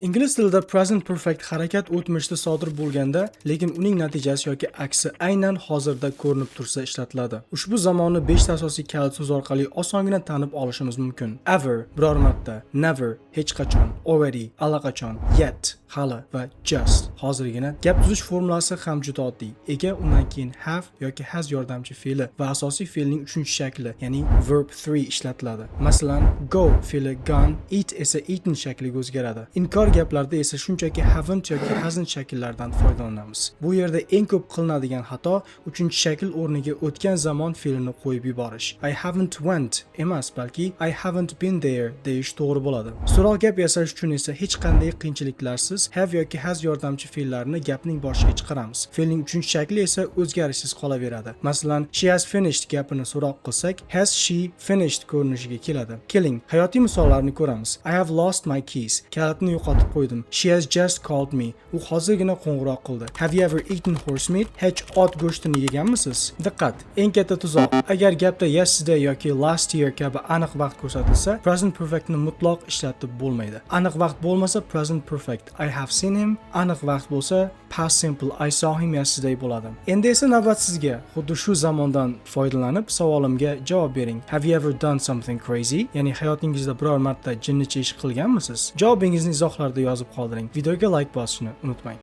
Ingliz tilida present perfect harakat o'tmishda sodir bo'lganda, lekin uning natijasi yoki aksi aynan hozirda ko'rinib tursa ishlatiladi. Ushbu zamonni 5 ta asosiy kalit so'z orqali osongina tanib olishimiz mumkin. Ever, biror marta, never, hech qachon, already, allaqachon, yet, hali va just, hozirgina. Gap tuzish formulasi ham juda oddiy. Ega, undan keyin have yoki has yordamchi fe'li va asosiy fe'lning uchinchi shakli, ya'ni verb 3 ishlatiladi. Masalan, go fe'li gone, eat esa eaten shakliga o'zgaradi. Inkor gaplarda esa shunchaki haven't yoki hasn't shakllaridan foydalanamiz. Bu yerda eng ko'p qilinadigan xato uchinchi shakl o'rniga o'tgan zamon fe'lini qo'yib yuborish. "I haven't went" emas, balki "I haven't been there" deyish to'g'ri bo'ladi. So'roq gap yasash uchun esa hech qanday qiyinchiliklarsiz have yoki has yordamchi fe'llarini gapning boshiga chiqaramiz. Fe'lning uchinchi shakli esa o'zgarishsiz qolaveradi. Masalan, "She has finished" gapini so'roq qilsak, "Has she finished?" ko'rinishiga keladi. Keling, hayotiy misollarni ko'ramiz. I have lost my keys. Kalitni yo'qotib qo'ydim. She has just called me. U hozirgina qo'ng'iroq qildi. Have you ever eaten horse meat? Hech ot go'shtini yeganmisiz? Diqqat! Eng katta tuzoq. Agar gapda yesterday yoki last year kabi aniq vaqt ko'rsatilsa, present perfectni mutlaq ishlatib bo'lmaydi. Aniq vaqt bo'lmasa, present perfect "I have seen him", aniq vaqt bo'lsa, past simple "I saw him yesterday" bo'ladi. Endi esa navbat sizga. Xuddi shu zamondan foydalanib savolimga javob bering. Have you ever done something crazy? Ya'ni hayotingizda biror marta jinnicha ish qilganmisiz? Javobingizni izohlarda yozib qoldiring. Videoga like bosishni unutmang.